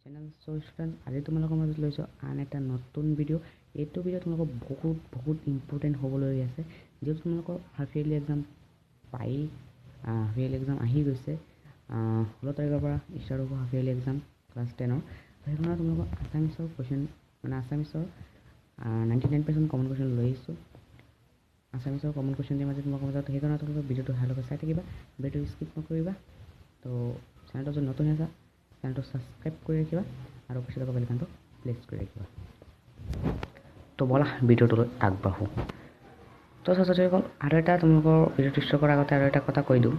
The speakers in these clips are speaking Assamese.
চেনেল। চ' ষ্টুডেণ্ট, আজি তোমালোকৰ মাজত লৈছোঁ আন এটা নতুন ভিডিঅ'। এইটো ভিডিঅ' তোমালোকৰ বহুত বহুত ইম্পৰ্টেণ্ট হ'বলৈ আছে, যিহেতু তোমালোকৰ হাফ ইয়াৰলি এক্সাম পাই হাফ ইয়াৰলি এক্সাম আহি গৈছে। 16 তাৰিখৰ পৰা ষ্টাৰ্ট হ'ব হাফ ইয়াৰলি এক্সাম ক্লাছ 10ৰ। সেইকাৰণে তোমালোকৰ আছামিছৰ কুৱেশ্যন, মানে আছামিছৰ 99% কমন কুৱেশ্যন লৈ আহিছোঁ। আছামিছৰ কমন কুৱেশ্যন দিম আজি তোমালোকৰ মাজত। সেইকাৰণে তোমালোকে ভিডিঅ'টো ভালকৈ চাই থাকিবা, ভিডিঅ'টো স্কিপ নকৰিবা। তো চেনেলটো যদি নতুন আছা, চেনেলটো ছাবস্ক্ৰাইব কৰি ৰাখিবা আৰু পিছত থকা বেল আইকনটো প্ৰেছ কৰি ৰাখিবা। তো ব'লা, ভিডিঅ'টোলৈ আগবাঢ়োঁ। তো ছাত্ৰ ছাত্ৰীসকল, আৰু এটা তোমালোকৰ ভিডিঅ'টো ষ্টাৰ্ট কৰাৰ আগতে আৰু এটা কথা কৈ দিওঁ।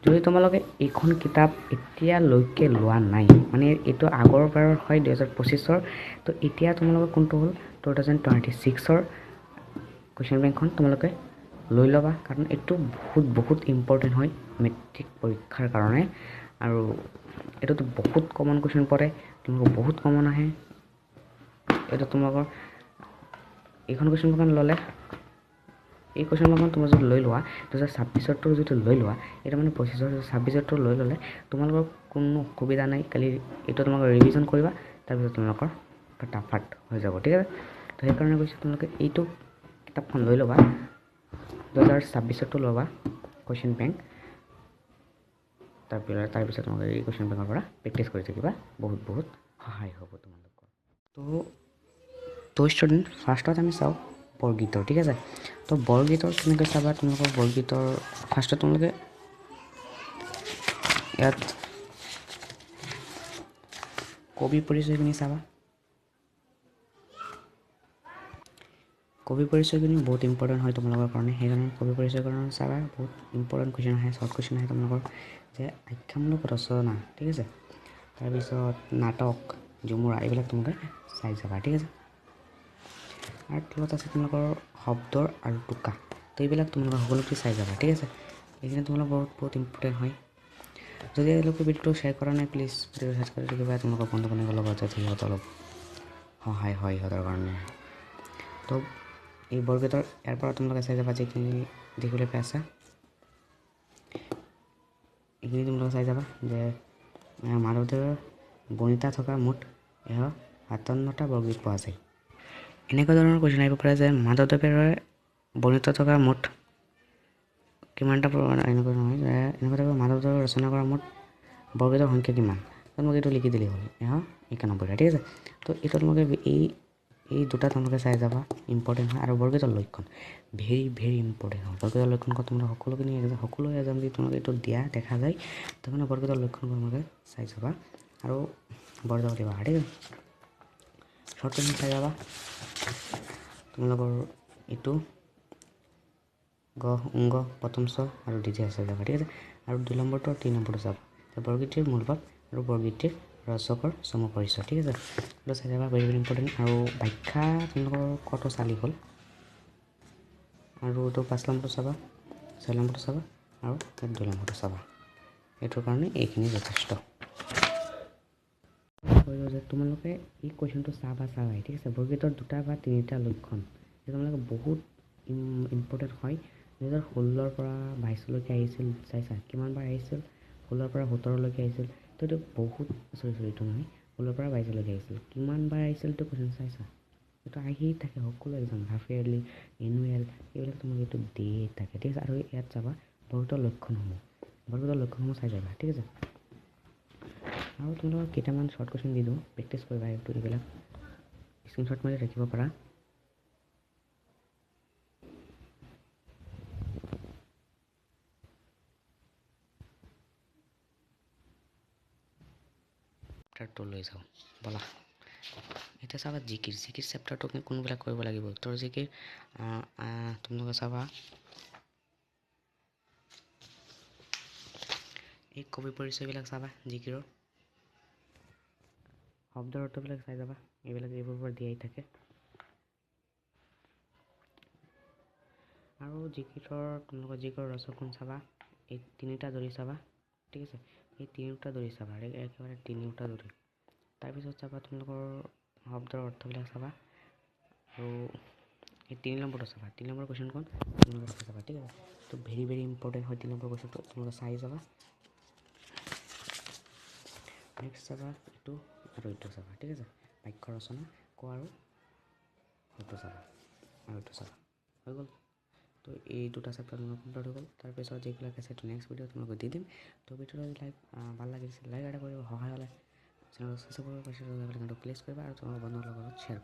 যদি তোমালোকে এইখন কিতাপ এতিয়ালৈকে লোৱা নাই, মানে এইটো আগৰ বাৰৰ হয় 2025ৰ, তো এতিয়া তোমালোকে কোনটো হ'ল 2026ৰ কুৱেশ্যন বেংকখন তোমালোকে লৈ ল'বা, কাৰণ এইটো বহুত বহুত ইম্পৰ্টেণ্ট হয় মেট্ৰিক পৰীক্ষাৰ কাৰণে। আৰু এইটোতো বহুত কমন কুৱেশ্যন পৰে, তোমালোকৰ বহুত কমন আহে। এইটো তোমালোকৰ এইখন কুৱেশ্যন বেংকখন ল'লে, এই কুৱেশ্যন বেংকখন তোমাৰ যদি লৈ লোৱা, 2026ৰটো যদি লৈ লোৱা, এইটো মানে 25ৰ 26ৰটো লৈ ল'লে তোমালোকৰ কোনো অসুবিধা নাই। কালি এইটো তোমালোকে ৰিভিজন কৰিবা, তাৰপিছত তোমালোকৰ ফটাফট হৈ যাব, ঠিক আছে? তো সেইকাৰণে কৈছোঁ, তোমালোকে এইটো কিতাপখন লৈ ল'বা, 2026ৰটো ল'বা কুৱেশ্যন বেংক। তাৰপিছত তোমালোকে এই কুৱেশ্যন বেংকৰ পৰা প্ৰেক্টিছ কৰি থাকিবা, বহুত বহুত সহায় হ'ব তোমালোকৰ। তো ষ্টুডেণ্ট, ফাৰ্ষ্টত আমি চাওঁ বৰগীতৰ, ঠিক আছে? তো বৰগীতৰ কেনেকৈ চাবা? তোমালোকৰ বৰগীতৰ ফাৰ্ষ্টত তোমালোকে ইয়াত কবি পৰিচয়খিনি চাবা। কবি পৰিচয়খিনি বহুত ইম্পৰ্টেণ্ট হয় তোমালোকৰ কাৰণে, সেইকাৰণে কবি পৰিচয়ৰ কাৰণে চাবা। বহুত ইম্পৰ্টেণ্ট কুৱেশ্যন আহে, শ্বৰ্ট কুৱেশ্যন আহে তোমালোকৰ, যে আখ্যামূলক ৰচনা, ঠিক আছে? তাৰপিছত নাটক, ঝুমুৰা, এইবিলাক তোমালোকে চাই যাবা, ঠিক আছে? আৰু তলত আছে তোমালোকৰ শব্দৰ আৰু টোকা। তো এইবিলাক তোমালোকৰ সকলোখিনি চাই যাবা, ঠিক আছে? এইখিনি তোমালোকৰ বহুত বহুত ইম্পৰ্টেণ্ট হয়। যদি এতিয়ালৈকে ভিডিঅ'টো শ্বেয়াৰ কৰা নাই, প্লিজ ভিডিঅ'টো শ্বেয়াৰ কৰি থাকিবা তোমালোকৰ বন্ধু বান্ধৱীৰ লগত, যাতে সিহঁত অলপ সহায় হয় সিহঁতৰ কাৰণে। তো এই বৰগীতৰ ইয়াৰ পৰা তোমালোকে চাই যাবা, যিখিনি দেখিবলৈ পাই আছা এইখিনি তোমালোকে চাই যাবা, যে মাধৱদেৱৰ বনিতা থকা মুঠ 157টা বৰগীত পোৱা যায়। এনেকুৱা ধৰণৰ কুৱেশ্যন আহিব পাৰে যে মাধৱদেৱৰ বৰ্ণিত থকা মুঠ কিমানটা, এনেকুৱা নহয় যে এনেকুৱা টাইপৰ, মাধৱদেৱে ৰচনা কৰা মুঠ বৰগীতৰ সংখ্যা কিমান? তোমালোকে এইটো লিখি দিলেই হ'ল, 191টা, ঠিক আছে? তো এইটো তোমালোকে এই দুটা তোমালোকে চাই যাবা, ইম্পৰ্টেণ্ট হয়। আৰু বৰগীতৰ লক্ষণ ভেৰি ভেৰি ইম্পৰ্টেণ্ট হয়। বৰগীতৰ লক্ষণ তোমালোকে সকলোখিনি এক্সাম, সকলো এক্সাম যদি তোমালোকে এইটো দিয়া দেখা যায়, তাৰমানে বৰগীতৰ লক্ষণ তোমালোকে চাই যাবা আৰু বৰজাৱলী ভাষা, ঠিক আছে? শ্বৰ্ট কুৱেশ্যন চাই যাবা তোমালোকৰ এইটো গ, উংগ, প্ৰথম চ আৰু দ্বিতীয় চাই যাবা, ঠিক আছে? আৰু 2 নম্বৰটো আৰু 3 নম্বৰটো চাবা, বৰগীতটিৰ মূলভাৱ আৰু বৰগীতটিৰ ৰচকৰ চমু পৰিচয়, ঠিক আছে? এইটো চাই যাবা, ভেৰি ভেৰি ইম্পৰ্টেণ্ট। আৰু ব্যাখ্যা তোমালোকৰ কত চালি হ'ল, আৰু এইটো 5 নম্বৰটো চাবা, 6 নম্বৰটো চাবা আৰু 2 নম্বৰটো চাবা। এইটোৰ কাৰণে এইখিনি যথেষ্ট যে তোমালোকে এই কুৱেশ্যনটো চাবা চাবাই, ঠিক আছে? বৰগীতৰ 2টা বা 3টা লক্ষণ তোমালোকে বহুত ইম্পৰ্টেণ্ট হয়। 2016ৰ পৰা 22লৈকে আহিছিল, চাইছা কিমানবাৰ আহিছিল? 16ৰ পৰা 17লৈকে আহিছিল। তো এইটো বহুত, চৰি চৰি, এইটো নহয়, 16ৰ পৰা 22লৈকে আহিছিল, কিমানবাৰ আহিছিল এইটো কুৱেশ্যন চাইছা? এইটো আহিয়ে থাকে সকলো এক্সাম, হাফ ইয়াৰলি, এনুৱেল, এইবিলাক তোমালোকে এইটো দিয়ে থাকে, ঠিক আছে? আৰু ইয়াত চাবা বৰগীতৰ লক্ষণসমূহ, বৰগীতৰ লক্ষণসমূহ চাই যাবা, ঠিক আছে? আৰু তোমালোকক কেইটামান শ্বৰ্ট কুৱেশ্যন দি দিওঁ, প্ৰেক্টিছ কৰিবা এইটো, এইবিলাক স্ক্ৰীনশ্বট মাৰি ৰাখিব পাৰা। চেপ্টাৰটো লৈ যাওঁ ব'লা। এতিয়া চাবা জিকিৰ, জিকিৰ চেপ্টাৰটো কোনবিলাক কৰিব লাগিব। উত্তৰ জিকিৰ তোমালোকে চাবা এই কবি পৰিচয়বিলাক চাবা, জিকিৰৰ শব্দৰ অৰ্থবিলাক চাই যাবা, এইবিলাক এইবোৰৰ পৰা দিয়াই থাকে। আৰু জিকিৰৰ তোমালোকৰ জিকিৰৰ ৰচক কোন চাবা, এই 3টা ধৰি চাবা, ঠিক আছে? এই 3টা ধৰি চাবা, একেবাৰে 3টা ধৰি। তাৰপিছত চাবা তোমালোকৰ শব্দৰ অৰ্থবিলাক চাবা, আৰু এই 3 নম্বৰটো চাবা, 3 নম্বৰ কুৱেশ্যনখন তোমালোকে চাবা, ঠিক আছে? তো ভেৰি ভেৰি ইম্পৰ্টেণ্ট হয় 3 নম্বৰ কুৱেশ্যনটো, তোমালোকে চাই যাবা। নেক্সট চাবা এইটো আৰু এইটো চাবা, ঠিক আছে? বাক্য ৰচনা ক আৰু এইটো চাবা আৰু এইটো চাবা, হৈ গ'ল। তো এই দুটা চেপ্টাৰ তোমালোকৰ কমপ্লিট হৈ গ'ল। তাৰপিছত যিবিলাক আছে সেইটো নেক্সট ভিডিঅ' তোমালোকক দি দিম। তো ভিডিঅ'টো লাইক ভাল লাগিছে, লাইক এটা কৰিব, সহায় হ'লে চেনেলটো ছাবস্ক্ৰাইব কৰিব, পাছত প্লেচ কৰিবা আৰু তোমালোকৰ বন্ধুৰ লগত শ্বেয়াৰ।